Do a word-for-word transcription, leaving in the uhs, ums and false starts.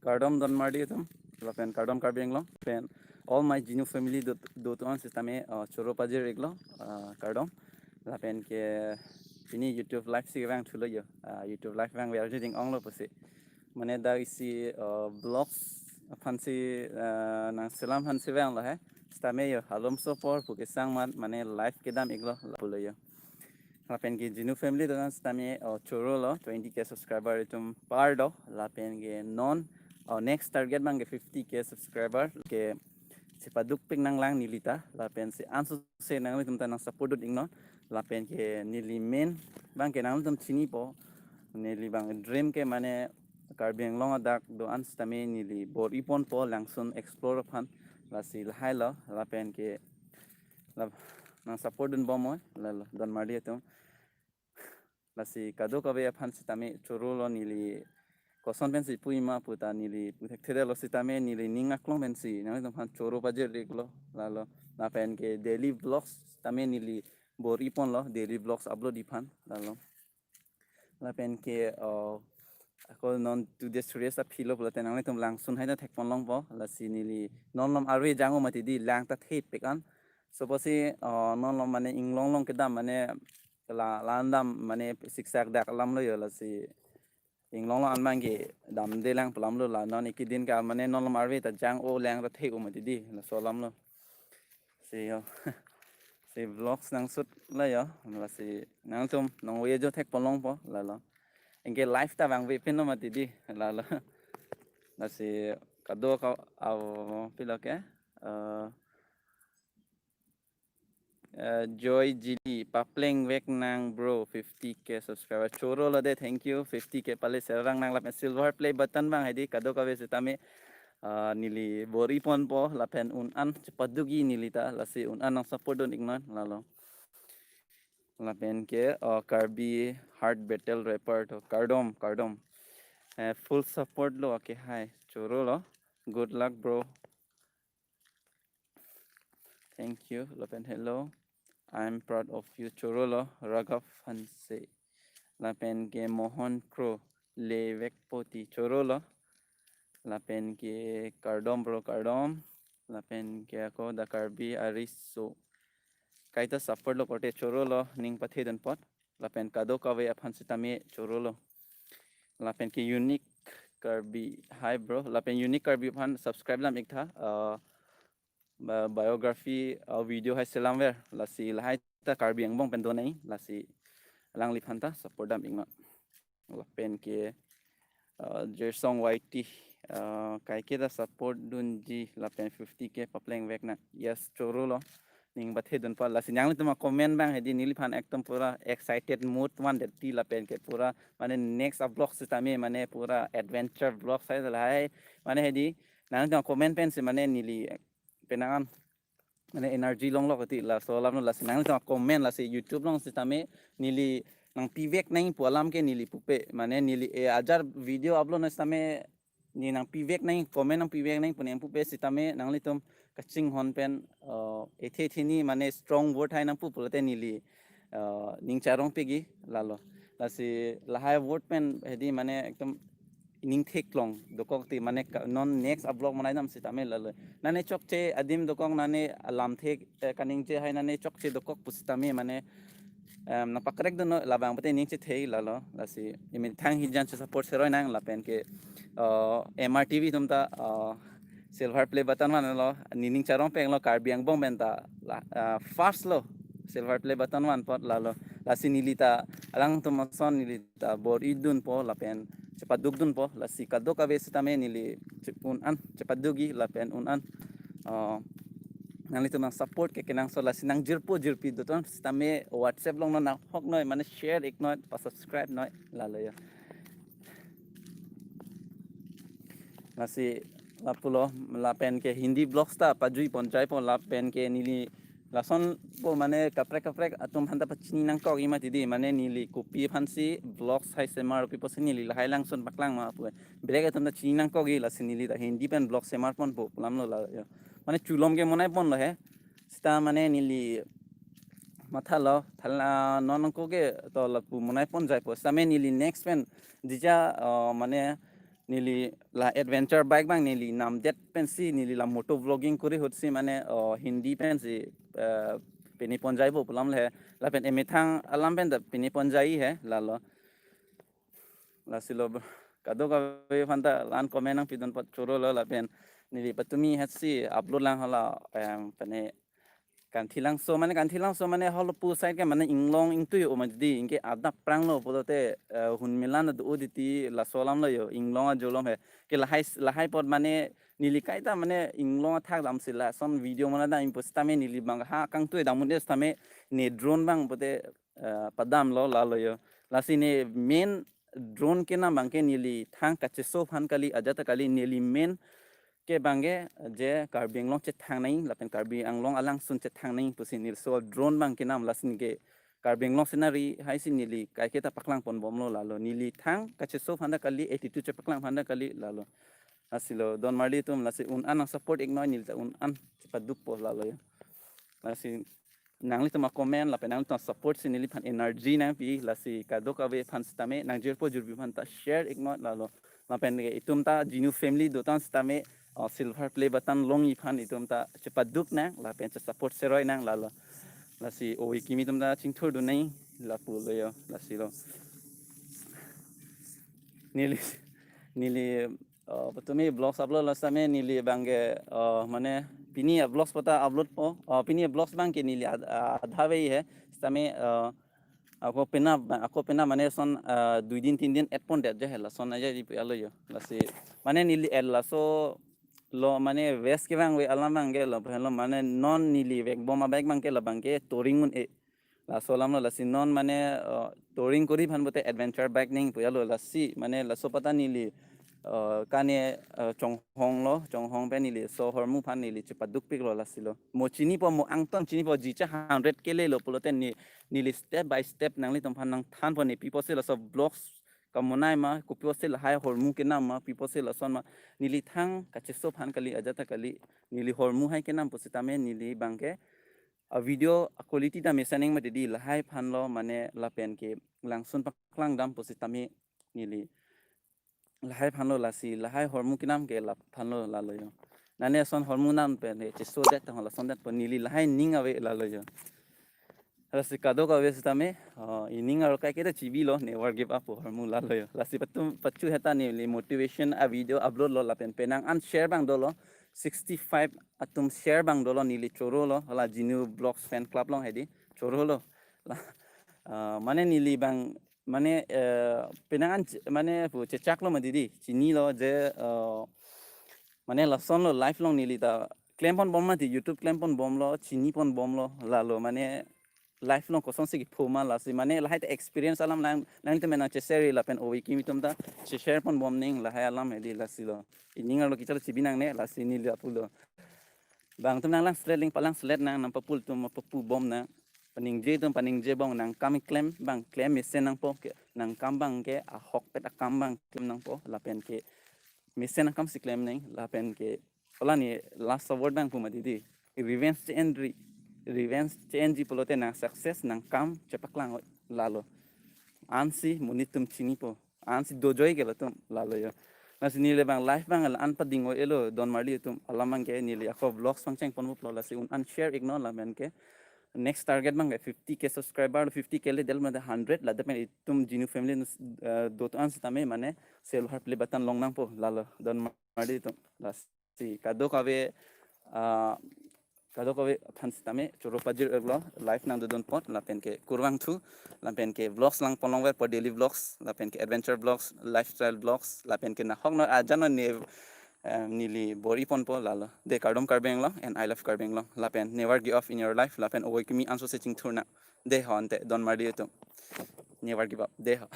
Kardom Donmarli atum, lapen kardom Karbi Anglong, pen all my Jinu family do, do tuan sitame, uh, choro pajir iklo, uh, kardom. Lapen ke pini YouTube live si vang thulo yo, uh, YouTube live vang verjuding onglo pusi. Mane dak isi, uh, vlogs aphan si, uh, nangselam aphan si vanglo he. Sitame yo, halom sopor pu kesang mat, mane live kedam iklo, lapulo yo. Lapen ke Jinu family dotan sitame, oh, choro lo, twenty K subscriber itum par do. Lapen ke non, oh, next target abang ke fifty K subscriber. Ke chepaduk pik nanglang neli ta. Lapen si anso se nanglitum ta nang support dun iknon. Lapen ke neli main abang ke nanglitum chinipo. Neli abang dream ke mane Karbi Anglong adak do-an sitame neli bor-iponpo langsun explore aphan. Lasi lahai lo. Lapen ke la, nang support dunbom oi, lalo, Donmarli atum. Lasi kadokave aphan sitame choro lo, neli koson pensi puima puta neli puthekthedetlo sitame neli ning aklong pensi nanglitum aphan choro pajir iklo, lalo. Lapen ke daily vlogs sitame neli bor-iponlo, daily vlogs upload iphan, lalo. Lapen ke, oh, ako non two days, three days aphi lo pulote nanglitum langsun hai ta thekpon longpo. Lasi neli non lom arve jang-o mati di, lang ta thepik an. Suppose, oh, non lom mane inglong long kedam mane la, la-an dam mane siksak dak alam lo yo, lasi inglong long an abang ke damde lang pu alam lo, la non iki din ke mane non lom arve ta jang-o lang ta the-o mati di, laso alam lo. Si yo. Si vlogs nang shoot lo yo. Lasi nangtum nang-o ye jo thekpon longpo, lalo. Anke live ta vangve pin lo mati di, lalo. Lasi kado ka, aw, pilo ke. Eh, eh, Joy G D, papleng vek nang bro, fifty K subscriber. Choro lo de, thank you. Fifty K pale serang nang, lapen silver play button abang hedi kadokave sitame, ah, neli bor-iponpo, lapen un-an chepadukji neli ta, lasi un-an nang support dun iknon, lalo. Lapen ke, ah, Karbi Heart Battle Rapper to, kardom, kardom. Eh, full support lo, okay, hi, choro lo. Good luck, bro. Thank you. Lapen hello. I'm proud of you. Choro lo, Raghav Hanse. Lapen ke Mohan Kro, le vekpo ti, choro lo. Lapen ke kardom bro, kardom. Lapen ke ako da Karbi ariso. Kaita support lo korte choro lo, ning pathe dun apot. Lapen kadokave aphan sitame choro lo. Lapen ke Unique Karbi, hi bro. Lapen Unique Karbi aphan subscribe lam ik tha. Uh, ba-, biography, uh, video hai selam ver. Lasi lahai ta Karbi angbong pen do nai. Lasi alangliphan ta support dam iknon. Lapen ke, uh, Jersong Y T, uh, kaike ta support dunji, lapen fifty K papleng vek nang. Yes, choro lo. Ning pathe dun apot, lasi nanglitum a-comment abang hedi neliphan ekdom pura excited mood van det ti, lapen ke pura mane next a-vlog sitame mane pura adventure vlog sai lahai. Mane hedi nanglitum a-comment pensi mane neli penang an mane energy longlok ti, laso alam lo. Lasi nanglitum a-comment, lasi YouTube along sitame neli nangpivek nang pu alam ke neli pupe, mane neli, eh, ajar video upload na sitame ne nangpivek nang, comment nangpivek nang pu nang pupe sitame nanglitum kachinghon pen, uh, ethe ethe ni mane strong word hai nangpu pulote neli, uh, ning charong pegi, lalo. Lasi lahai word pen hedi mane ekdom ning theklong dokok ti, mane ka-, non next a-vlog manai dam sitame, lalo. Nane chokche adim dokok, nane alamthe, eh, kaningje hai nane chokche dokok pusitame mane, em, nangpakrek dun non, labang pute ning chethei, lalo. Lasi emethang hijan che support seroi nang, lapen ke, uh, M R T V atum ta, uh, silver play button van lo, nening charong peng lo, Karbi angbong pen ta la, uh, first lo, silver play button van apot, lalo. Lasi neli ta alangtum ason neli ta bor-i dunpo lapen chepaduk dunpo, lasi kadokave sitame neli che-, un-an chepadukji lapen un-an, uh, nanglitum nang support ke kenangsot, lasi nang jirpo jirpi do ton sitame WhatsApp along non nang hok noi, mane share ik noi, pa-subscribe noi, lalo ya. Lasi lapulo, lapen ke Hindi vlogs ta pajui pon jaipo, lapen ke neli lason po mane kaprek kaprek atum aphan ta pachini nangkok ima tidi, mane neli kopi aphansi vlogs hai semar pipo si neli lahai langsun paklang ma pu. Brek atum ta chini nangkokji, lasi neli ta Hindi pen vlog semar ponpo pu alam lo la yo. Mane chulom ke monai ponlo he. Sita mane neli mathalo, thala non nangkok ke to lapu monai pon jaipo. Sita me neli next pen dija, uh, mane neli la adventure bike abang neli namdet pensi neli la moto vlogging kori ahutsi mane, oh, Hindi pensi, eh, pini ponjaipo pu alam le, lapen emethang alam pen ta pini ponjai he, lalo. Lasi lo kadokave aphan ta la-an comment nangpidun apot choro lo, lapen neli patumi hetsi upload lang hala, em, pene Kanthilangso mane, Kanthilangso mane halapu side ke mane inglong ingtui o mati di, anke adap pranglo pulote, eh, hun melan do-o titi laso alam lo jo, inglong ajo alam he. Ke lahai, lahai apot mane neli kaita mane inglong athak damsi lason video mane dam-i pusitame neli abang ha kangtui dam un-e sitame ne drone abang pute, eh, padamlo, lalo jo. Lasi ne main drone kenam abangke neli thang kacheso aphan kali, ajat kali, neli main ke abangke je Karbi Anglong chethang nangji lapen Karbi Anglong alangsun chethang nangji pusi neli laso drone abang kenam, lasi ke Karbi Anglong scenery haisi neli kaiketa paklang ponbomlo, lalo. Neli thang kacheso aphan ta kali, attitude chepaklang aphan ta kali, lalo. Lasi lo don marli atum, lasi un-an nangsupport iknoi, neli ta un-an chepadukpo, lalo jo. Lasi nanglitum acomment lapen nanglitum support si neliphan energy nangpi, lasi kadokave aphan sitame nangjirpo jirpi aphan ta share iknoi, lalo. Lapen ke itum ta Genu family dotan sitame, oh, silver play button longji aphan itum ta chepaduk nang lapen chesupport seroi nang, lalo. Lasi ove kimi atum ta chingthurdun nang lapulo jo, lasi lo. Neli, neli, uh, patumi vlogs upload lo sitame neli abangke, uh, mane pini vlogs pata uploadpo, uh, pini vlogs abangke neli ad-, adha ave he, sitame, uh, ako penap, ako penap mane son, uh, dui din tin din et pondet je he, lason aja di pu alo jo. Lasi mane neli et laso lo mane waste kevang ave alam abangke lo, pen lo mane non neli vekbom abike abangke labangke touring un-e. Laso alam lo, lasi non mane, uh, touring kori aphan pute adventure bike nangji pu alo, lasi mane laso pata neli, uh, kane, uh, chonghong lo, chonghong pen neli laso ahormu aphan neli chepadukpiklo, lasi lo. Mo chinipo, mo angton chinipo, jicha hundred kele lo pulote ne, neli step by step nanglitum aphan nangthanpo, ne pi apotsi laso vlogs kamonai ma, kopi apotsi lahai ahormu kenam ma, pi apotsi lason ma, neli thang kacheso aphan kali, ajat kali, neli ahormu hai kenam pusitame neli abangke a video a quality ta mesen nang mati di, lahai aphan lo mane lapen ke langsun paklang dam pusitame neli lahai aphan lo, lasi lahai ahormu kenam ke la aphan lo, lalo jo. Nane ason ahormu nam pen le chesodet tang lason det pen neli lahai ning ave, lalo jo. Lasi kadokave sitame, oh, ining arlo kaiketa chibilo, never give up ahormu, lalo jo. Lasi patum pachu heta neli motivation a video upload lo lapen penang an share abang dolo, sixty-five atum share abang dolo, neli choro lo, hala Genu Vlogs fan club along hedi, choro lo. La, ah, mane neli abang, mane, eh, penang an ch-, mane pu chechak lo mati di, chinilo je, eh, mane lason lo live along neli ta klem ponbom mati, YouTube klem ponbomlo, chini ponbomlo, lalo mane live along kosonsi kepho ma, lasi mane lahai ta experience alam nang, nangtum nang che-share lapen ove kimi atum ta che-share ponbom nang lahai alam hedi, lasi lo. Ining arlo kichalo chibi nangne, lasi neli lapulo. Bang atum nanglang selet, ling palang selet nang, nangpapul atum papubom nang. Paningje atum paningje bom nang, kam klem abang klem mesen nangpo ke, nang kam abangke ahokpet akam abang klem nangpo, lapen ke mesen akam si klem nang, lapen ke hala ne last word abang pu mati di. Revenge che-enji, revenge che-enji pulote nang success nang kam chepaklang oi, lalo. Ansi monit atum chinipo, ansi dojoi ke latum, lalo jo. Lasi neli abang live abang la-an pading oi-elo, don marli atum, alam abangke neli ako vlogs pangcheng ponpo lo, lasi un-an share iknoi, lapen ke next target abangke fifty K subscriber, fifty K le del mate hundred, ladak pen itum Genu family nus, eh, dotan sitame mane silver play button long nangpo, lalo don marli atum. Lasi kadokave, ah, kadokave aphan sitame choro pajir-iklo, live nangdodun apot, lapen ke kurvangthu, lapen ke vlogs lang ponlongverpo, daily vlogs, lapen ke adventure vlogs, lifestyle vlogs, lapen ke nahok no ajan no ne, eh, neli bor-i ponpo, lalo. De kardom Karbi Anglong and I love Karbi Anglong. Lapen never give up in your life. Lapen ove kimi anso se chingthur nang. De ho ante don marli atum. Never give up. De ho.